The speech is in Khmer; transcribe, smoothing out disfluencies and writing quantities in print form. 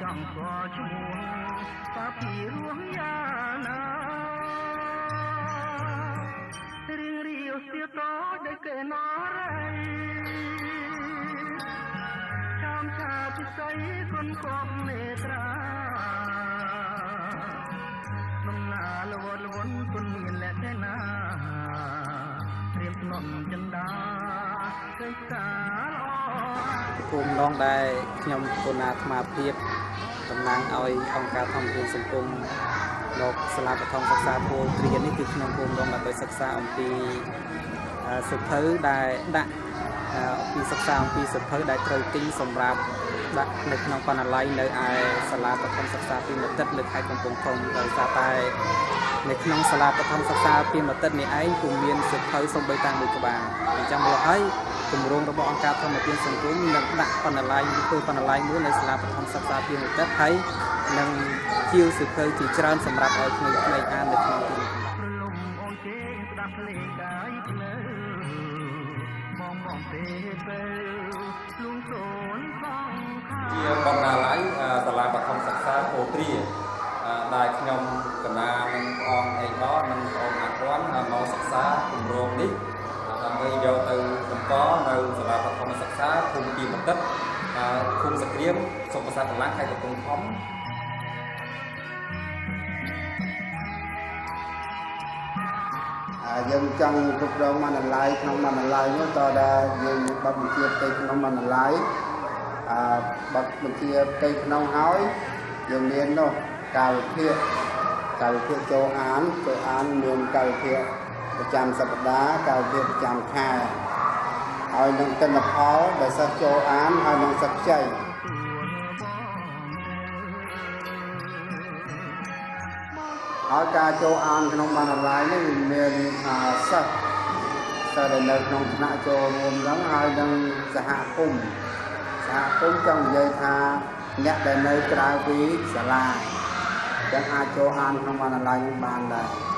ចង់ស្គាល់ឈ្មោះតាពីរួងយ៉ាណារៀងរាវស្ទាតដែលគេណរៃចាំឆាពិសីគុណគប់នេត្រាដំណាលវលវនទុនមានលក្ខណាត្រៀមធ្នន់ចិន្តាឃើញផ្កាល្អ គោលម្ដងដែលខ្ញុំកូណាអាត្មាភាពតំណាងឲ្យអង្គការធម្មជនសង្គមមកសាលាបឋមសិក្សាពលទ្រានេះគឺក្នុងគោលម្ដងដើម្បីសិក្សាអំពីសៀវភៅដែលដាក់អំពីសិក្សាអំពីសៀវភៅដែលត្រូវទិញសម្រាប់ដាក់នៅក្នុងបណ្ណាល័យនៅឯសាលាបឋមសិក្សាពីមតិតលើខេត្តកំពង់ធំដោយសារតែនៅក្នុងសាលាបឋមសិក្សាពីមតិតនេះឯងពុំមានសៀវភៅសូម្បីតែមួយក្បាលអញ្ចឹងមកហើយគម្រោងរបស់អង្គការធម្មទានសង្គមនឹងដាក់បណ្ណាល័យធ្វើបណ្ណាល័យមួយនៅសាលាបឋមសិក្សាពីមតិតហើយនឹងជាវសៀវភៅជាច្រើនសម្រាប់ឲ្យក្មេងៗអាននៅក្នុងទីនេះ ប្រលំអូនគេងស្ដាប់ភ្លេងកាយភ្នៅបងបងទេទៅលួងសូនសងខា ជាបណ្ណាល័យសាលាបឋមសិក្សាអូទ្រាដែលខ្ញុំកណានិងព្រះអង្គឯកនិងព្រះអង្គអាពាន់មកសិក្សាគម្រោងនេះដើម្បីយកទៅបន្តនៅសាលាបឋមសិក្សាភូមិពីមតិតឃុំសក្រៀមស្រុកប្រាសាទកន្លងខេត្តកំពង់ធំ យើងចង់គ្រប់គ្រងបណ្ណាល័យក្នុងបណ្ណាល័យនោះតើដែលយើងមានបទបញ្ជាផ្ទៃក្នុងបណ្ណាល័យអឺបទបញ្ជាផ្ទៃក្នុងហើយយើងមាននោះកាលវិភាគកាលវិភាគចូលអានចូលអានមានកាលវិភាគប្រចាំសប្តាហ៍កាលវិភាគប្រចាំខែហើយនឹងទិន្នផលដែលសិស្សចូលអានហើយនឹងសិស្សខ្ចី ហើយការចូលអានក្នុងបណ្ណាល័យនេះវាមានសិស្សសិស្សដែលនៅក្នុងថ្នាក់ចូលរួមហ្នឹងហើយនឹងសហគមន៍សហគមន៍ចង់និយាយថាអ្នកដែលនៅក្រៅពីសាលាចឹងអាចចូលអានក្នុងបណ្ណាល័យនឹងបានដែរ។